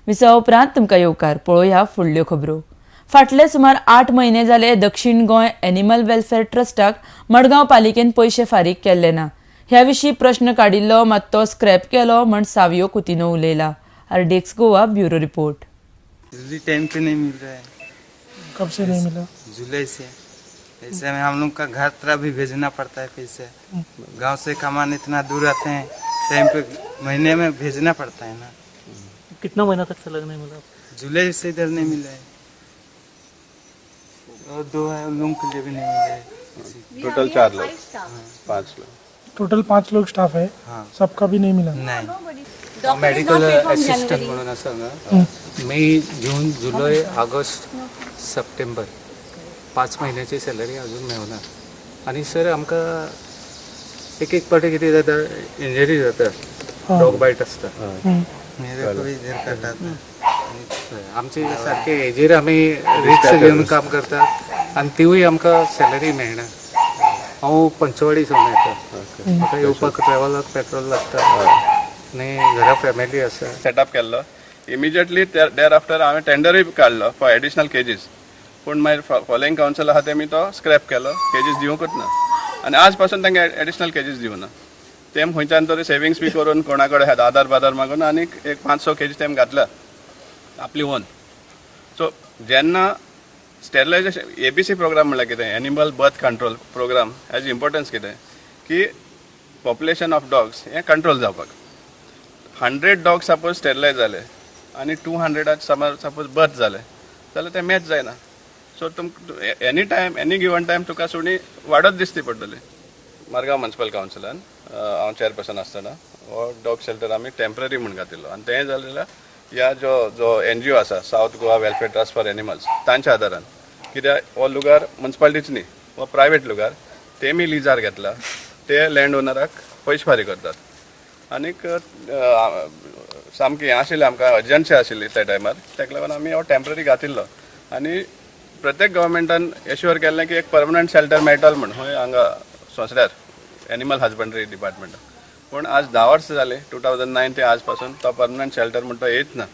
विसवा उपरांत तुमकां येवकार. पळोवया फुडल्यो खबरो. फाटले सुमार 8 म्हयने जाले दक्षिण गोंय एनिमल वेलफेअर ट्रस्टाक मडगांव पालिकेन पयशे फारीक केल्ले ना. ह्या विशीं प्रश्न काडिल्लो मात तो स्क्रॅप केलो म्हण सावियो कुतिनो उलयला. RDX Goa, bureau report. बिजली टाइम पे नहीं मिल रहा है. कब से नहीं मिला? जुलाई से. ऐसे में हम लोग का घर तरफ भी भेजना पड़ता है पैसे. गांव से कमाने इतना दूर आते हैं, टाइम पे महीने में भेजना पड़ता है ना. कितना महीना तक से नहीं मिला? जुलाई से इधर नहीं मिला है और दो है, उन लोगों के लिए भी नहीं मिला है किसी को. टोटल चार लोग, पांच लोग. टोटल पांच लोग स्टाफ है? हाँ. सबका भी नहीं मिला? नहीं. मेडिकल असिस्टंट म्हणून आसा हांगा. मे, जून, जुलय, ऑगस्ट, सप्टेंबर, 5 म्हयन्याची सॅलरी अजून मेळना. आनी सर, आमकां एक एक पावटी कितें जाता, इंजरी जाता, डॉग बायट आसता. मेरे को भी इधर काटा था. आमचे सारके हेजेर आमी रिक्स घेवन काम करता आनी तिवूय आमकां सॅलरी मेळना. हांव पंचवाडी सावन येता. म्हाका येवपाक ट्रॅव्हलाक पेट्रोल लागता आनी घरा फॅमिली आसा. सेटअप केल्लो. इमिजिएटली there after हांवें टेंडरूय काडलो फॉर एडिशनल केजीस, पूण मागीर फॉलोइंग कावन्सिल आहा तेमी तो स्क्रॅप केलो. केजीस दिवंकूच ना आनी आज पासून तांकां एडिशनल केजीस दिवना. तेम खंयच्यान तरी सेविंग्स बी करून, कोणा कडेन आदार बादार मागून आनीक एक 500 केजी तेम घातल्या आपली ओन. सो जेन्ना स्टेरिलायझेशन, एबीसी प्रोग्राम म्हणल्यार कितें, animal birth control program, has importance कितें की पॉप्युलेशन ऑफ डॉग्स हें कंट्रोल जावपाक. 100 डॉग सपोज स्टेरिलायज जाले आनी 200 समज सपोज बर्थ जाले जाल्यार ते मॅच जायना. सो तुमकां any time, any given time तुका सुणी वाडत दिसती पडटली. मारगांव म्युन्सिपल कावन्सिलान हांव चेअरपर्सन आसतना हो डॉग शेल्टर आमी टेंपररी म्हूण घातिल्लो आनी तें जालें जाल्यार ह्या जो जो एनजीओ आसा, south Goa welfare trust for animals, तांच्या आदारान. कित्याक हो लुगार म्युन्सिपालिटीच न्ही, हो प्रायवेट लुगार. तेमी लिजार घेतला. ते लँड ओनराक पयशे फारीक करतात. आनीक सामकें हें आशिल्लें, आमकां अर्जन्सी आशिल्ली त्या टायमार. ताका लागून आमी हो टेंपररी घातिल्लो आनी प्रत्येक गव्हर्मेंटान एश्योर केल्लें की एक परमनंट शेल्टर मेळटलो म्हण हय हांगा सोंसड्यार एनिमल हजबंडरी डिपार्टमेंटाक. पूण आज 10 वर्सां जालीं, 2009 ते आज पासून तो परमनंट शेल्टर म्हणटा तो येयच ना.